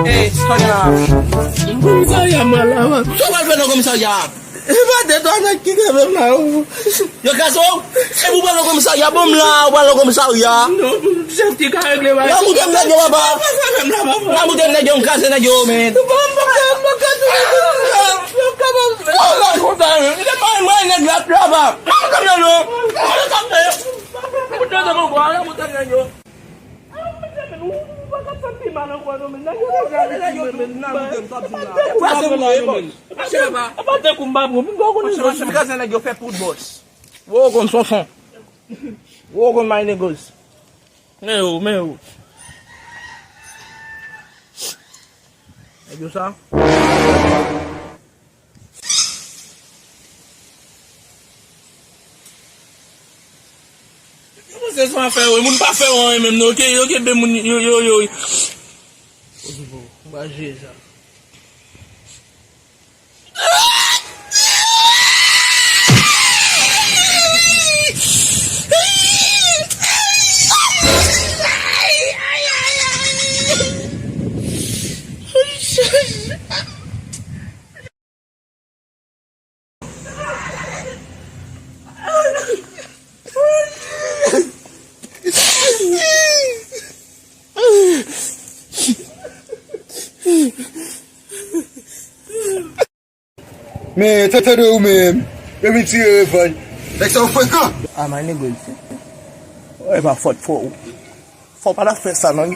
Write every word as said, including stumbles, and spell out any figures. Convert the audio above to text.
Ey, Sonia! Komisarya mwen la, man. Sa w pral fè nan komisarya? E pa de twa nèg ki kenbe m la, ou. Yo kraze w? E pou w pral nan komisarya, bon, m la, ou pral nan komisarya. Non, chèf ki ka regle bagay. Nan moute m nèg yo, papa. Nan moute m nèg yo, m kraze nèg yo, men. Bon, m pa ka, m pa ka tounen. Yo ka ban m. Oh, la kontan, men. Li te pare mwen nèg la, papa. Nan moute m nèg yo. Nan moute m nèg yo. Kraze nèg yo fè poud bòs. Wo konn sonson. Wo konn my niggas. Men yo, men yo. Nèg yo sa. Yo panse se yon afè, wi. Moun pa fè yo anyen menm, non. Yo ke, yo kenbe moun, yo, yo, yo. Okipe w. M pa jije sa. Men, tete de ou menm. Yo vin tire revanj. Nèg sa yo frekan. Ah, my niggas. E pa fòt fò ou. Fò pa ta fè sa, non.